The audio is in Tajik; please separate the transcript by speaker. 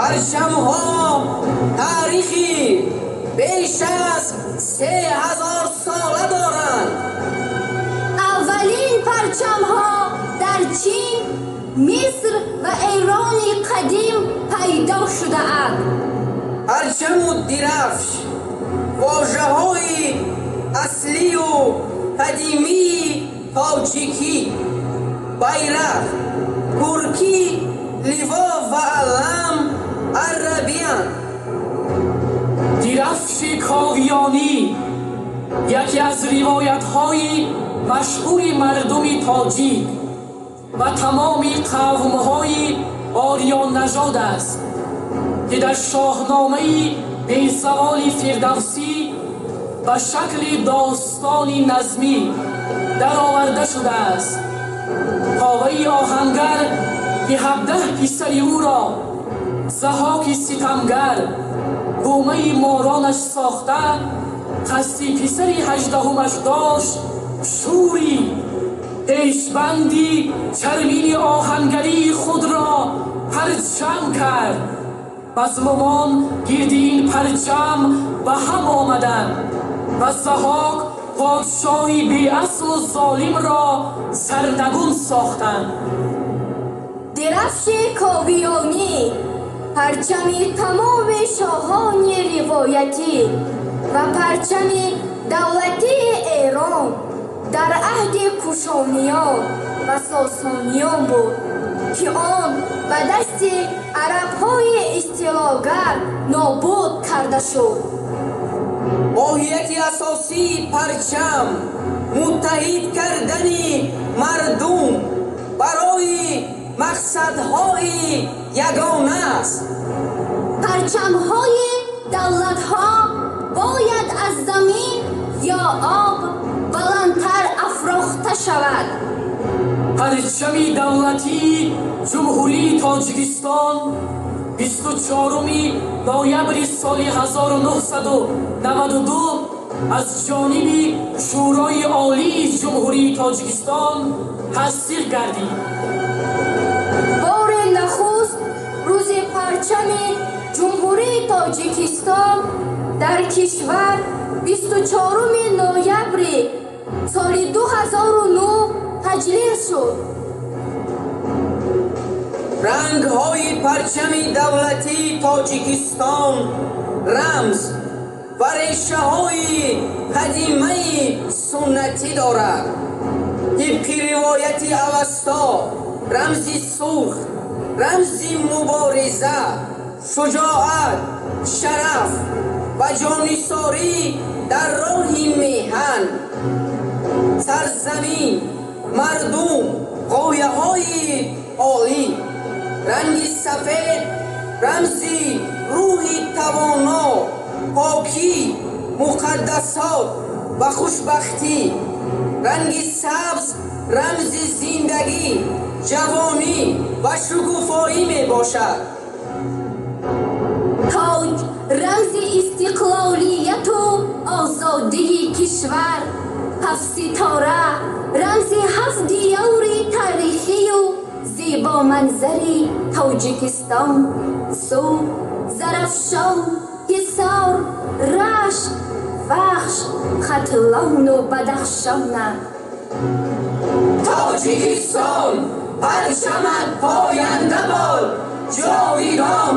Speaker 1: Парчамҳо таърихи беш аз 3000 сола доранд.
Speaker 2: Аввалин парчамҳо дар Чин, Миср ва Эрони қадим пайдо шудаанд.
Speaker 1: Парчаму дирафш вожаҳои аслию қадимии тоҷикӣ, байрақ, туркӣ, ливо ва алам арабиянд.
Speaker 3: Дирафши Ковиёнӣ яке аз ривоятҳои машҳури мардуми тоҷик ва тамоми қавмҳои ориённажод аст, ки дар шоҳномаи бесаволи Фирдавсӣ ба шакли достони назмӣ дароварда шудааст. Коваи оҳангар, ки 17 писари ӯро Заҳоки ситамгар гӯмаи моронаш сохта, қасди писари 18-умаш дошт, шӯри пешбанди чармини оҳангарии худро парчам кард. Мазлумон гирди ин парчам ба ҳам омаданд ва Заҳок подшоҳи беаслу золимро сарнагун сохтанд.
Speaker 2: Дирафши Ковиёнӣ парчами тамоми шоҳони ривоятӣ ва парчами давлатии Эрон дар аҳди Кушониён ва Сосониён буд, ки он ба дасти арабҳои истилогар нобуд карда шуд.
Speaker 1: Моҳияти асосии парчам муттаҳид кардани мардум барои мақсадҳои ягона аст.
Speaker 2: Парчамҳои давлатҳо бояд аз замин ё об баландтар афрохта шавад.
Speaker 3: Парчами давлатии Ҷумҳурии Тоҷикистон 24 ноябри соли 1992 аз ҷониби Шӯрои Олии Ҷумҳурии Тоҷикистон тасдиқ гардид.
Speaker 2: Бори нахуст рӯзи парчами Ҷумҳурии Тоҷикистон дар кишвар 24 ноябри соли 2009 таҷлил шуд.
Speaker 1: Рангҳои парчами давлатии Тоҷикистон рамз ва решаҳои қадимаи суннатӣ дорад. Тибқи ривояти Авасто, рамзи сурх рамзи мубориза, шуҷоат, шараф ва ҷоннисорӣ дар роҳи меҳан, сарзамин, мардум, ғояҳои олӣ. Ранги сафед рамзи рӯҳи тавоно, покӣ, муқаддасот ва хушбахтӣ. Ранги сабз рамзи зиндагӣ, ҷавонӣ ва шукуфоӣ мебошад.
Speaker 2: Тоҷ рамзи истиқлолияту озодии кишвар, ҳафт ситора рамзи ҳафт диёри таърихию зебоманзари Тоҷикистон: Суғд, Зарафшон, Ҳисор, Рашт, Вахш, Хатлону Бадахшонанд.
Speaker 1: Тоҷикистон, парчамат поянда бод, ҷовидон.